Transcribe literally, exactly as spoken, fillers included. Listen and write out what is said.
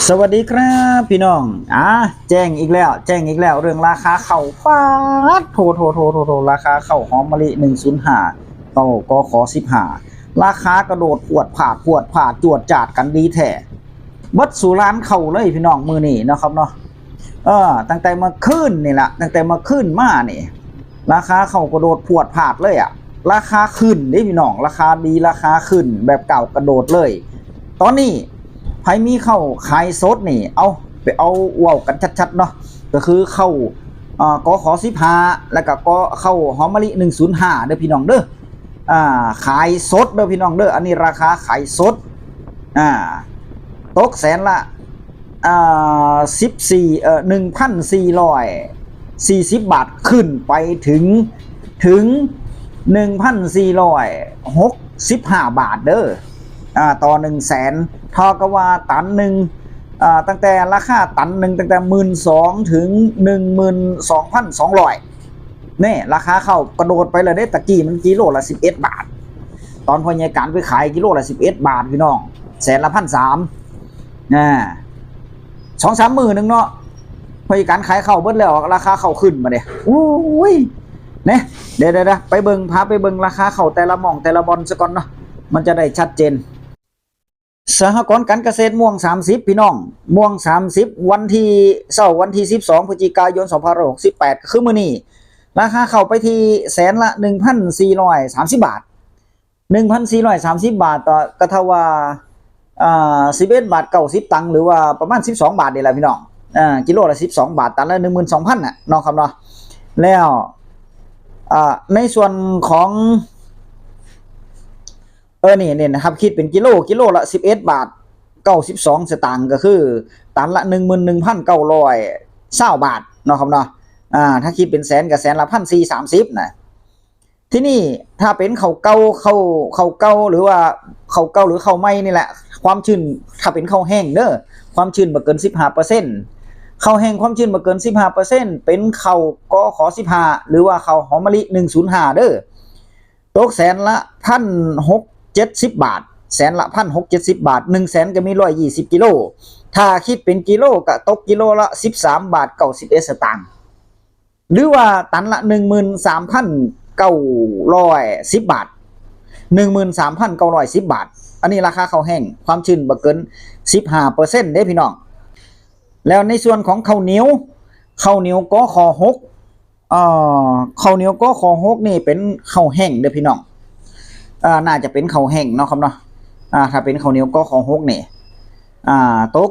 สวัสดีครับพี่น้อง อ่า แจ้งอีกแล้ว แจ้งอีกแล้ว เรื่องราคาข้าว ปาดโถ โถ โถ โถ โถ ราคาข้าวหอมมะลิ หนึ่งศูนย์ห้า ข้าว กข สิบห้า ราคากระโดดพรวดพราด พรวดพราด จวดจาดกันดีแท้ เบิดสู่ร้านข้าวเลยพี่น้อง มื้อนี้เนาะครับเนาะ เออ ตั้งแต่เมื่อคืนนี่ละ ตั้งแต่เมื่อคืนมานี่ ราคาข้าวกระโดดพรวดพราดเลยอะ ราคาขึ้นเด้พี่น้อง ราคาดี ราคาขึ้นแบบก้าวกระโดดเลย ตอนนี้ไผมีข้าวขายสดนี่ เอา ไปเอาเว้ากันชัดๆเนาะ ก็คือข้าว อ่า กข สิบห้า แล้วก็ ก ข้าวหอมมะลิ หนึ่งศูนย์ห้า เด้อพี่น้องเด้อ อ่า ขายสดเด้อพี่น้องเด้อ อันนี้ราคาขายสด อ่า ตกแสนละ อ่า สิบสี่ เอ่อ หนึ่งพันสี่ร้อยสี่สิบบาท ขึ้นไปถึง ถึง หนึ่งพันสี่ร้อยหกสิบห้าบาทเด้อ อ่า ต่อ หนึ่งแสน เท่ากับว่าตันหนึ่ง อ่า ตั้งแต่ราคาตันหนึ่ง ตั้งแต่ หมื่นสอง ถึง หนึ่งหมื่นสองพันสองร้อย นี่ ราคาข้าวกระโดดไปเลยเด้ ตะกี้มันกิโลละ สิบเอ็ดบาท ตอนพ่อใหญ่การไปขายกิโลละ สิบเอ็ดบาทพี่น้อง แสนละ พันสาม อ่า สองสามมื้อหนึ่งเนาะ พ่อใหญ่การขายข้าวเบิดแล้ว ราคาข้าวขึ้นมาเนี่ย โอ้ย เนี่ย เดี๋ยวๆๆ ไปเบิ่ง พาไปเบิ่งราคาข้าวแต่ละหม่องแต่ละบ่อนซะก่อนเนาะ มันจะได้ชัดเจน สหกรณ์การเกษตรม่วง สามสิบ พี่น้อง ม่วง สามสิบ วันที่ เช้าวันที่ สิบสอง พฤศจิกายน สองพันห้าร้อยหกสิบแปด ก็คือมื้อนี้ ราคาข้าวไปที่แสนละ หนึ่งพันสี่ร้อยสามสิบบาท หนึ่งพันสี่ร้อยสามสิบบาท ต่อ ก็เท่าว่า อ่า สิบเอ็ดบาท เก้าสิบตังค์ หรือว่าประมาณ สิบสองบาทนี่แหละพี่น้อง อ่า กิโลละ สิบสองบาท ตันละ หนึ่งหมื่นสองพัน น่ะเนาะครับเนาะ แล้ว อ่า ในส่วนของ เออ นี่ นี่นะครับ คิดเป็นกิโล กิโลละ สิบเอ็ดบาท เก้าสิบสองสตางค์ ก็คือ ตันละ หนึ่งหมื่นหนึ่งพันเก้าร้อยซาวบาทเนาะครับเนาะ อ่า ถ้าคิดเป็นแสนก็แสนละ พันสี่สามสิบ นะ ทีนี้ถ้าเป็นข้าวเก่า ข้าว ข้าวเก่า หรือว่าข้าวเก่าหรือข้าวใหม่นี่แหละ ความชื้น ถ้าเป็นข้าวแห้งเด้อ ความชื้นบ่เกิน สิบห้าเปอร์เซ็นต์ ข้าวแห้งความชื้นบ่เกิน สิบห้าเปอร์เซ็นต์ เป็นข้าว กข สิบห้า หรือว่าข้าวหอมมะลิ หนึ่งศูนย์ห้า เด้อ ตกแสนละ พันหกเจ็ดสิบบาท แสนละ พันหกเจ็ดสิบบาท หนึ่งแสนก็มี ร้อยยี่สิบกิโล ถ้าคิดเป็นกิโลก็ตกกิโลละ สิบสามบาท เก้าสิบเอ็ดสตางค์ หรือว่าตันละ หนึ่งหมื่นสามพันเก้าร้อยสิบบาท หนึ่งหมื่นสามพันเก้าร้อยสิบบาท อันนี้ราคาข้าวแห้ง ความชื้นบ่เกิน สิบห้าเปอร์เซ็นต์ เด้พี่น้อง แล้วในส่วนของข้าวเหนียว ข้าวเหนียว กข หก เอ่อ ข้าวเหนียว กข หก นี่เป็นข้าวแห้งเด้อพี่น้อง อ่า น่าจะเป็นข้าวแห้งเนาะครับเนาะ อ่า ถ้าเป็นข้าวเหนียว กข หก นี่ อ่า ตก